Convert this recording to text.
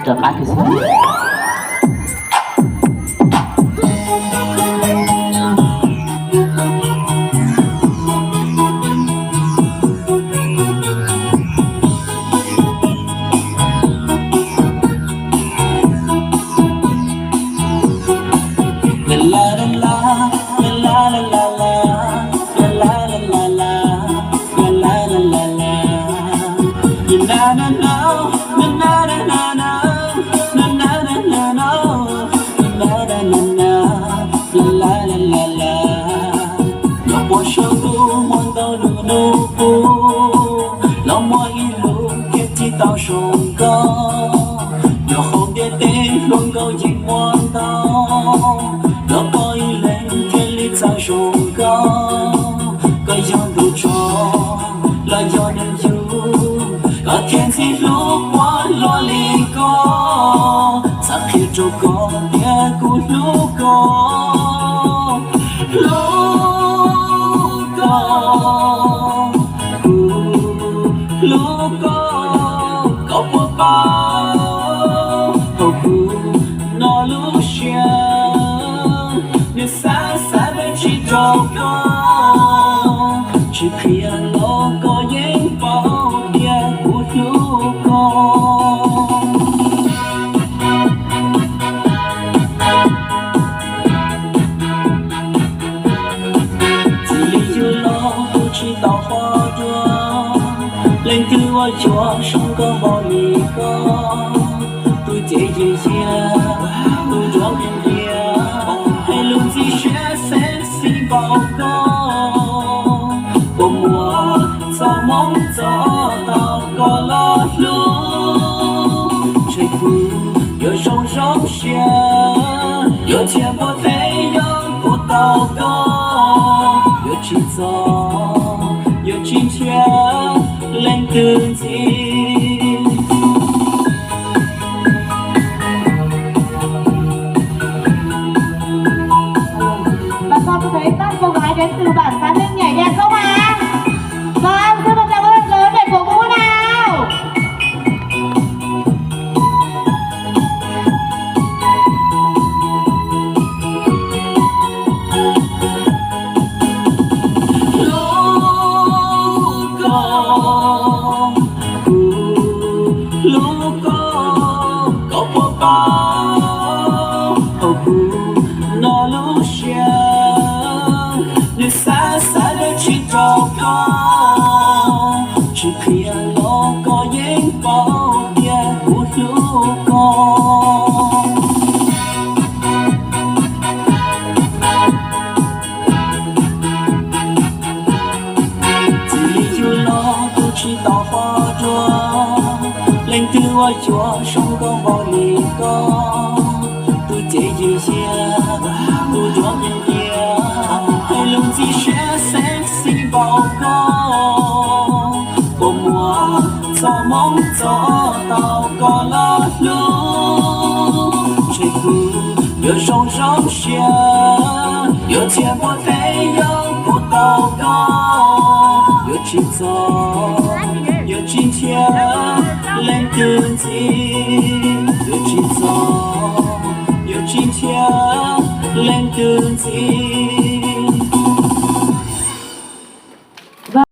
Rov qab tsis xav. Los puas saum ntuj muaj ntau lub nub qub, los muaj ib lub thiaj tsis tau zoo nkauj. Nyob hauv ntiaj teb hluas nkauj yeej muaj ntau, los koj ib leeg thiaj li txawj zoo nkauj. Koj yog ntu tso los yog nws yug, koj thiaj ntxim hlub puav luag li koj. Xav qhia rau koj tias kuv hlub koj, hlub koj, kuv hlub koj. Koj puas paub hauv kuv no lub siab, nws xav xav tsis rau koj, tsis qhia los koj yeej paub tias kuv hlub koj. Txij li yug los kuv tsis tau qhov dua, leej twg uas yuav zoo nkauj npaum li koj. Tus cev yig yiag, tus nruab ntiag, hais lus ntxim siab sexy npaum koj. Puas muaj txoj hmoov txog tau koj los hlub, ntshe kuv yuav zoo zoo siab, yuav txia npua teb yog kuv tau koj. Yuav tsis txog, yuav tsis nrhiav leej twg ntxiv. Và sau tôi thấy các cô gái đến từ bản Xá Ninh nhảy đẹp không ạ? Vâng, xin một tràng vỗ tay lớn để cổ vũ nào. Hlub koj, kuv hlub koj, koj puas paub hauv kuv no lub siab, nws xav xav tsis rau koj, tsis qhia los koj yeej paub tias kuv hlub koj. Txij li yug los kuv tsis tau qhov dua, leej twg uas yuav zoo nkauj npaum li koj. Tus cev yig yiag, tus nruab ntiag, hais lus ntxim siab sexy npaum koj. Puas muaj txoj hmoov txog tau koj los hlub, ntshe kuv yuav zoo zoo siab, yuav txia npua teb yog kuv tau koj. Yuav tsis txog, yuav tsis nrhiav leej twg ntxiv. Yuav tsis txog, yuav tsis nrhiav leej twg ntxiv.